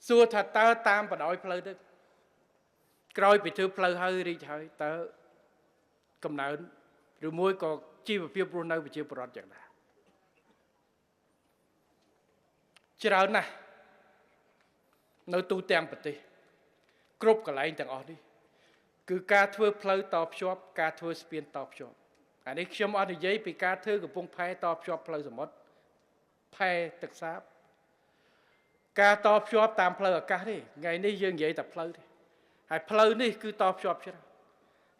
សួរថាតើតាមបដោយផ្លូវទៅក្រោយពីធ្វើផ្លូវហើយរីកហើយតើកំណើនឬមួយក៏ជីវភាពរស់នៅប្រជាពលរដ្ឋយ៉ាងណាច្រើនណាស់នៅទូទាំងប្រទេសគ្រប់កន្លែងទាំងអស់នេះគឺការធ្វើផ្លូវតភ្ជាប់ការធ្វើស្ពានតភ្ជាប់អានេះខ្ញុំអត់និយាយពីការធ្វើកំពង់ផែតភ្ជាប់ផ្លូវសមុទ្រផែទឹកសាបការតភ្ជាប់តាមផ្លូវអាកាសទេថ្ងៃនេះយើងនិយាយតែផ្លូវទេហើយផ្លូវនេះគឺតភ្ជាប់ច្រើន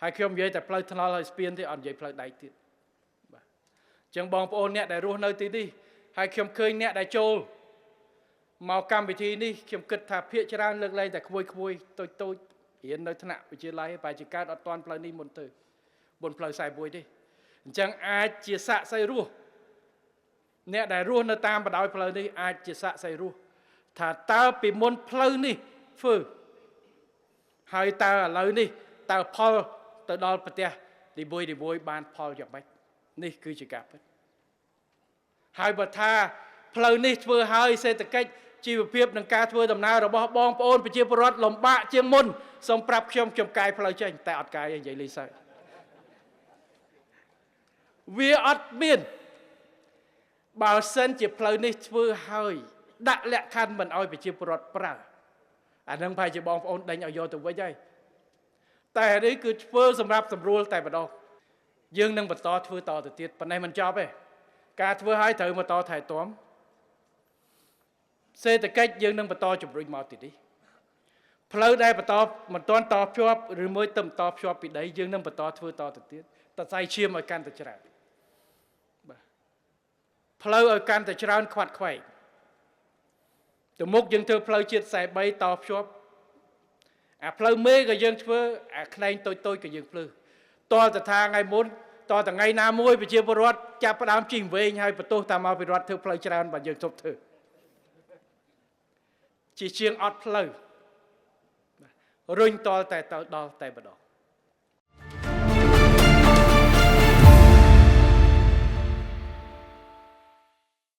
ហើយខ្ញុំនិយាយតែផ្លូវថ្នល់ហើយស្ពានទេអត់និយាយផ្លូវដែកទៀតបាទអញ្ចឹងបងប្អូនអ្នកដែលរស់នៅទីនេះហើយខ្ញុំឃើញអ្នកដែលចូលមកកម្មវិធីនេះខ្ញុំគិតថាភាគច្រើនលើកលែងតែក្មួយៗតូចតូចរៀននៅថ្នាក់វិទ្យាល័យបែរជាកើតអត់ទាន់ផ្លូវនេះមុនទៅមុនផ្លូវ41ទេអញ្ចឹងអាចជាសាក់សីរស់អ្នកដែលរស់នៅតាមបណ្ដោយផ្លូវនេះអាចជាសាក់សីរស់ថាតើពីមុនផ្លូវនេះធ្វើហើយតើឥឡូវនេះតើផលទៅដល់ប្រទេសនីមួយៗបានផលយ៉ាងម៉េចនេះគឺជាការពិតហើយបើថាផ្លូវនេះធ្វើឲ្យសេដ្ឋកិច្ចជីវភាពនិងការធ្វើដំណើររបស់បងប្អូនប្រជាពលរដ្ឋលំបាកជាងមុនសូមប្រាប់ខ្ញុំខ្ញុំកាយផ្លូវចេញតែអត់កាយទេនិយាយលីសើវាអត់មានបើសិនជាផ្លូវនេះធ្វើឲ្យដាក់លក្ខខណ្ឌមិនឲ្យប្រជាពលរដ្ឋប្រើអានឹងប្រហែលជាបងប្អូនដេញឲ្យយកទៅវិញហើយតែនេះគឺធ្វើសម្រាប់សម្រួលតែម្ដងយើងនឹងបន្តធ្វើតទៅទៀតប៉ុណ្ណេះមិនចប់ទេការធ្វើឲ្យត្រូវបន្តថែទាំសេដ្ឋកិច្ចយើងនឹងបន្តជំរុញមកទីនេះផ្លូវដែលបន្តមិនទាន់តភ្ជាប់ឬមួយទៅបន្តភ្ជាប់ពីដីយើងនឹងបន្តធ្វើតទៅទៀតតសៃឈាមឲ្យកាន់តែច្រើនបាទផ្លូវឲ្យកាន់តែច្រើនខ្វាត់ខ្វែងទៅមុខយើងធ្វើផ្លូវជាតិ43តភ្ជាប់អាផ្លូវមេក៏យើងធ្វើអាខ្លែងតូចតូចក៏យើងភ្លឺតលតថាថ្ងៃមុនតថ្ងៃណាមួយប្រជាពលរដ្ឋចាប់ផ្ដើមជិះវែងហើយបន្ទោសតាមមកពីរដ្ឋធ្វើផ្លូវច្រើនបាទយើងជប់ធ្វើជាជាងអត់ផ្លូវរុញតលតែទៅដល់តែម្ដង